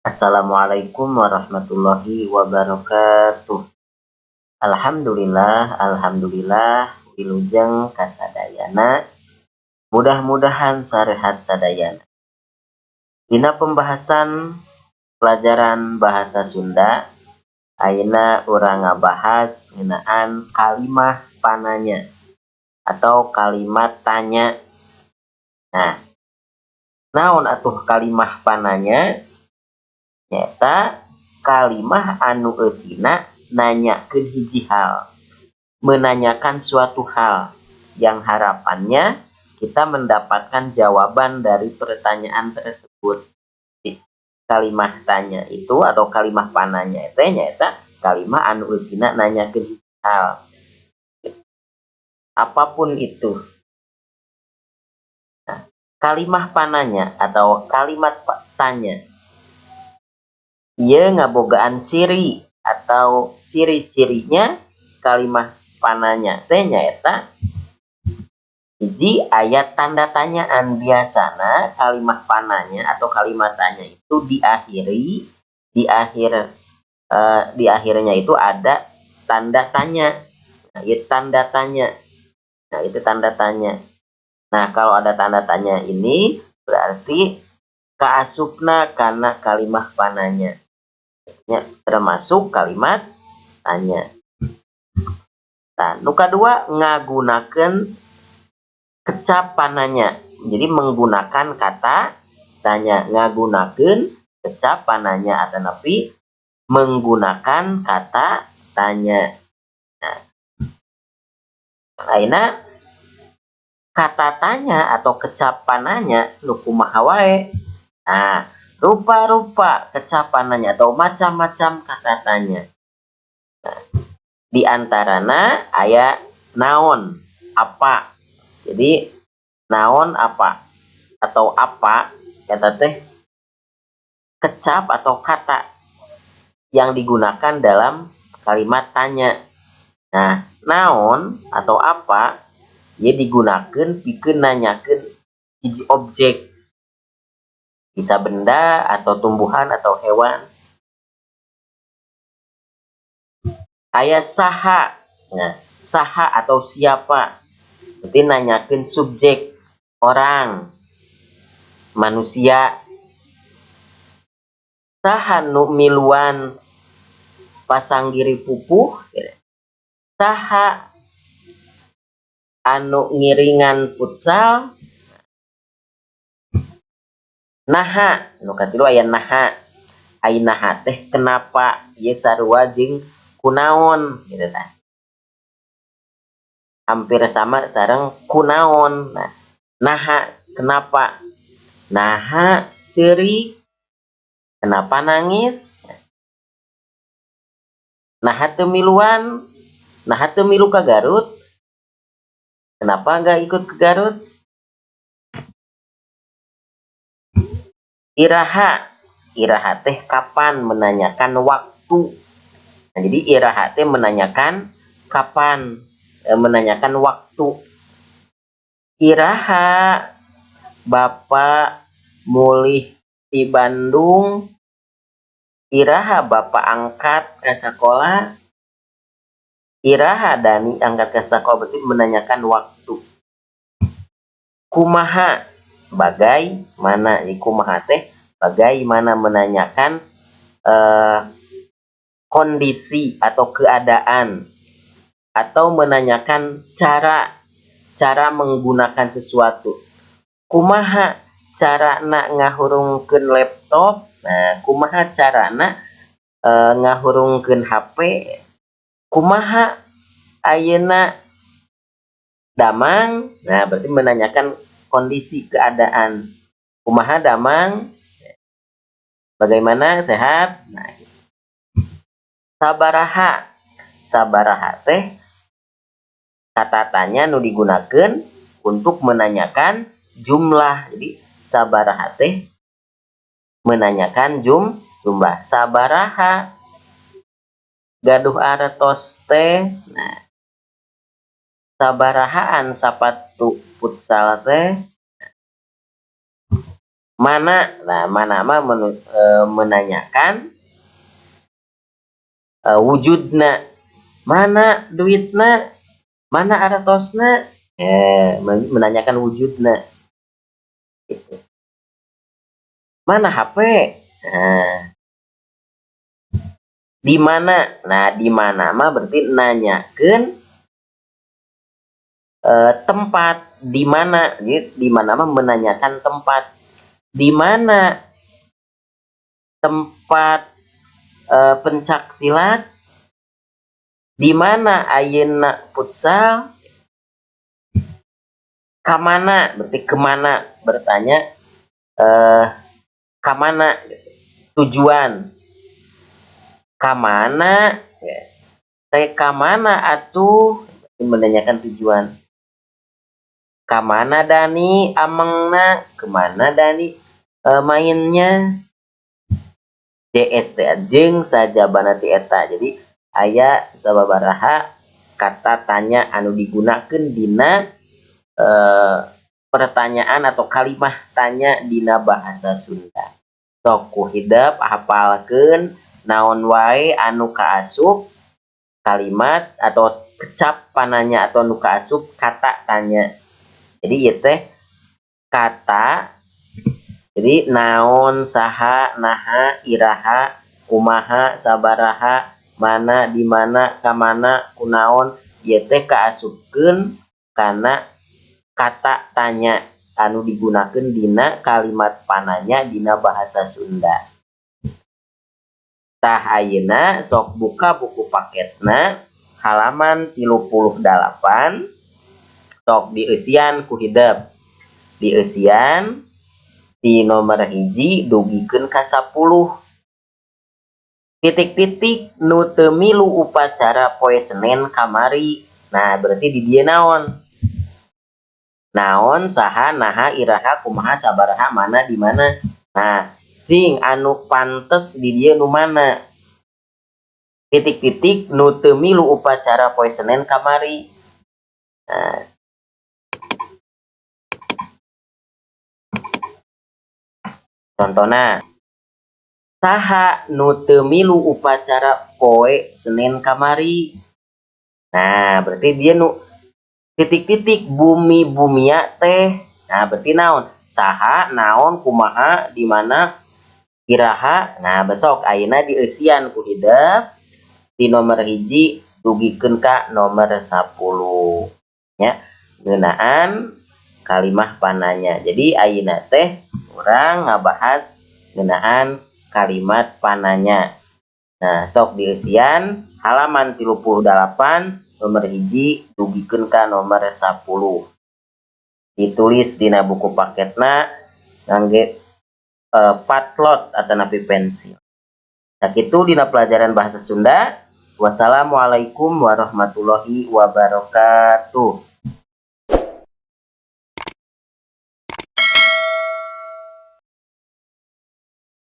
Assalamualaikum warahmatullahi wabarakatuh. Alhamdulillah, alhamdulillah, wilujeng kasadayana. Mudah-mudahan sarehat sadayana. Dina pembahasan pelajaran bahasa Sunda, ayeuna urang ngabahas ngeunaan kalimah pananya atau kalimat tanya. Nah, naon atuh kalimah pananya? Nyaeta kalimah anu eusina nanyakeun hiji hal, menanyakan suatu hal yang harapannya kita mendapatkan jawaban dari pertanyaan tersebut. Kalimah tanya itu atau kalimah pananya itu nyaeta kalimah anu eusina nanyakeun hiji hal. Apapun itu. Nah, kalimah pananya atau kalimat tanya ieu ngabogaan ciri atau ciri-cirinya. Kalimah pananya teh nyaeta hiji, aya tanda tanyaan. Biasana kalimah pananya atau kalimat tanya itu diakhiri di akhir di akhirnya itu ada tanda tanya. Nah, itu tanda tanya. Nah, itu tanda tanya. Nah, kalau ada tanda tanya ini berarti kaasupna kana kalimah pananya ya, termasuk kalimat tanya. Nah, nu kadua, ngagunakeun kecap pananya. Jadi menggunakan kata tanya, ngagunakeun kecap pananya atanapi menggunakan kata tanya. Nah, ayeuna kata tanya atau kecap pananya nu kumaha wae? Nah, rupa-rupa kecap pananya atau macam-macam kata tanya. Nah, di antarana aya naon, apa. Jadi naon, apa atau apa eta teh kecap atau kata yang digunakan dalam kalimat tanya. Nah, naon atau apa ieu digunakeun pikeun nanyakeun hiji objek, bisa benda atau tumbuhan atau hewan. Aya saha. Nah, saha atau siapa, berarti nanyakeun subjek orang, manusia. Saha nu miluan pasanggiri pupuh? Saha anu ngiringan futsal? Naha, nu katilu aya naha. Ai naha teh kenapa, ieu sarua jeung kunaon gitu tah, hampir sama sareng kunaon. Nah, naha kenapa. Naha ceurik? Kenapa nangis? Naha teu miluan? Naha teu milu ka Garut? Kenapa enggak ikut ke Garut? Iraha. Iraha teh kapan, menanyakan waktu. Nah, jadi iraha teh menanyakan kapan, menanyakan waktu. Iraha Bapak mulih ti Bandung? Iraha Bapak angkat ka sakola? Iraha Dani angkat ka sakola? Berarti menanyakan waktu. Kumaha, bagaimana. Jadi kumaha teh bagaimana, menanyakan kondisi atau keadaan atau menanyakan cara cara menggunakan sesuatu. Kumaha carana ngahurungkeun laptop? Nah, kumaha carana ngahurungkeun HP? Kumaha ayeuna damang? Nah, berarti menanyakan kondisi keadaan. Kumaha damang? Bagaimana, sehat? Nah, sabaraha. Sabaraha teh kata tanya nu digunakeun untuk menanyakan jumlah. Jadi sabaraha teh menanyakan jumlah. Sabaraha gaduh artos teh? Nah, sabarahaan sapatu futsal teh? Mana? Nah, mana mah menanyakan wujudna. Mana duitna? Mana artosna? Menanyakan wujudna. Gitu. Mana HP? Nah, di mana? Nah, di mana mah berarti nanyakeun tempat di mana. Jadi di mana mah menanyakan tempat. Di mana tempat pencak silat? Di mana ayeuna futsal? Kamana berarti kemana, bertanya kamana gitu. Tujuan. Kamana ya. Saya kamana atuh, menanyakan tujuan. Kamana Dani amengna, kemana Dani mainnya. JST jeung sajabana ti eta. Jadi aya sababaraha kata tanya anu digunakeun dina pertanyaan atau kalimah tanya dina bahasa Sunda. Sok ku hidep hafalkeun naon wae anu kaasup kalimat atau kecap pananya atau nu kaasup kata tanya. Jadi ieu teh kata, jadi naon, saha, naha, iraha, kumaha, sabaraha, mana, di mana, kamana, kunaon, ieu teh kaasupkeun kana kata tanya anu digunakeun dina kalimat pananya dina bahasa Sunda. Tah, ayeuna sok buka buku paketna halaman 38, sok dieusian ku hidep. Dieusian di nomor 1 dugikeun ka 10. Titik-titik nu teu milu upacara poe Senen kamari. Nah, berarti di dieu naon? Naon, saha, naha, iraha, kumaha, sabaraha, mana, di mana. Nah, sing anu pantes di dieu nu mana? Titik-titik nu teu milu upacara poe Senen kamari. Nah, contohna, saha nu teu milu upacara poe Senen kamari? Nah, berarti dia nu titik-titik bumi bumia teh. Nah, berarti naon? Saha, naon, kumaha, di mana, iraha. Nah, besok ayeuna dieusian ku hidep di nomor 1 dugikeun ka nomor 10 nya, ngeunaan kalimah pananya. Jadi ayeuna teh urang ngabahas ngeunaan kalimat pananya. Nah, sok dieusian halaman 38 nomor 1 dugikeun ka nomor 10. Ditulis dina buku paketna ngangge potlot atanapi pensil. Sakitu dina pelajaran bahasa Sunda. Wassalamualaikum warahmatullahi wabarakatuh.